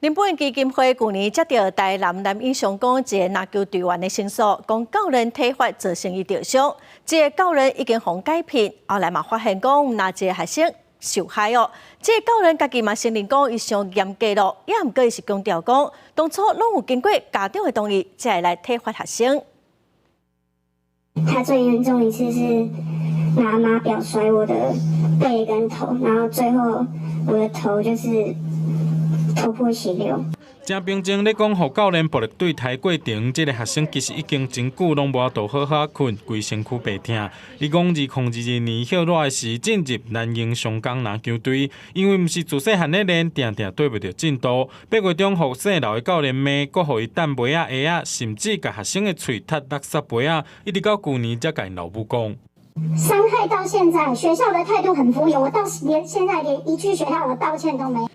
林本基金會舊年接著台南南瑛商工一个籃球隊員的申訴，講教練體罰造成伊著傷，這个教練已經予解聘，後來嘛發現講若一个學生受害哦，這个教練家己嘛承認講伊傷嚴格囉，也毋過伊是強調講，當初攏有經過家長的同意，才會來體罰學生。他最嚴重一次是拿碼錶摔我的背跟頭，然後最後我的頭就是頭破血流。誠平靜咧講，予教練暴力對待過程，這个學生其實已經真久攏無法度好好睏，規身軀白疼。伊講2022年歇熱時進入南瑛商工籃球隊，因為毋是自細漢咧練，定定綴袂著進度。8月中予姓劉的教練罵，閣予伊擲杯仔鞋仔，甚至共學生的喙踢垃圾杯仔，一直到舊年才共𪜶老母講。傷害到現在，學校的態度很敷衍，我到連現在連一句學校的道歉都沒。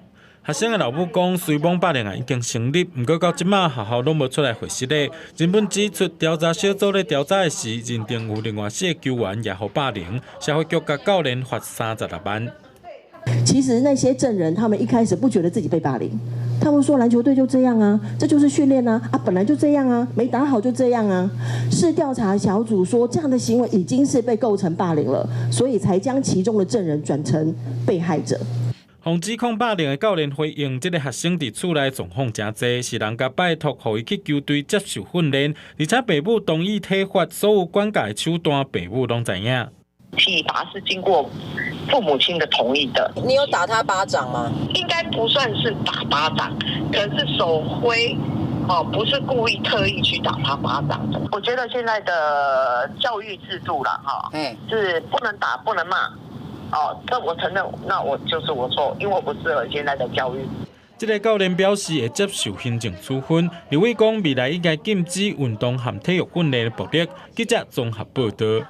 學生的老母講，雖罔霸凌案已經成立，毋過到這馬學校攏無出來回釋咧。人本指出，調查小組咧調查的時，認定有另外四個球員也予霸凌，社會局共教練罰36萬。其實那些證人，他們一開始不覺得自己被霸凌，他們說籃球隊就這樣啊，這就是訓練啊，啊本來就這樣啊，沒打好就這樣啊。是調查小組說這樣的行為已經是被構成霸凌了，所以才將其中的證人轉成被害者。予指控霸凌的教練回應，這个學生佇厝內狀況誠濟，是人共拜託，予伊去球隊接受訓練，而且爸母同意體罰，所有管教的手段，爸母攏知影。體罰是經過父母親的同意的。你有打他巴掌嗎？應該不算是打巴掌，可是手揮，哦，不是故意特意去打他巴掌的。我覺得現在的教育制度啦，哈，是不能打，不能罵。哦，這我承認，那我就是我錯，因為我不適合現在的教育。這个教練表示會接受行政處分。立委講未來應該禁止運動和體育訓練的暴力。記者綜合報導。